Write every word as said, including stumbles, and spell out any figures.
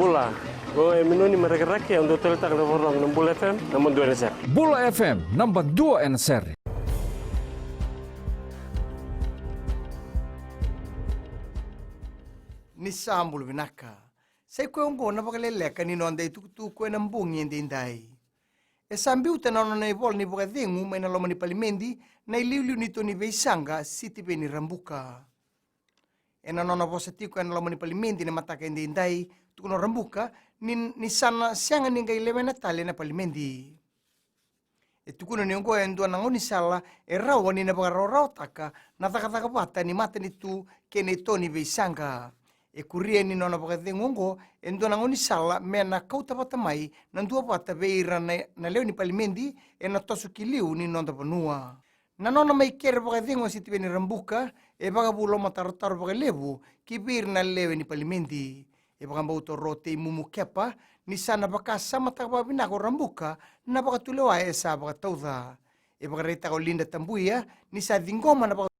Bula, o e Minoni mai Rakiraki, au dau taleitaka na vakarorogo na Bula F M, naba dua ena sere. Bula F M, naba dua ena sere. Ni sa bula vinaka. Sa i koya oqo na vakaleleka ni noda itukutuku ena bogi edaidai. E sa biuta na nona ivola ni vakacegu mai na loma ni palimedi na iliuliu ni Tony Veisaqa, Sitiveni Rabuka. Ena nona vosa tiko ena loma ni palimedi na mataka edaidai, tukuna o Rabuka ni, ni sa na sega ni qai lewena tale na palimedi. E tukuna ni oqo e dua na gaunisala e rawa ni na vakarawarawataka na cakacaka vata ni matanitu kei na Tony Veisaqa. E kuria ni nona vakacegu oqo e dua na gaunisala me na kauta vata mai na duavata vei ira na, na lewe ni palimedi ena toso ki liu ni noda vanua. Na nona mai kere vakacegu o Sitiveni Rabuka e vakavu lomatarotaro vakalevu ki vei ira na lewe ni palimedi. E vakabauta o Rotei Mumu Kepa ni sa na vakasamataka vakavinaka o Rabuka na vakatulewa e sa vakatauca. E vakaraitaka o Lynda Tabuya ni sa ciqoma na vaka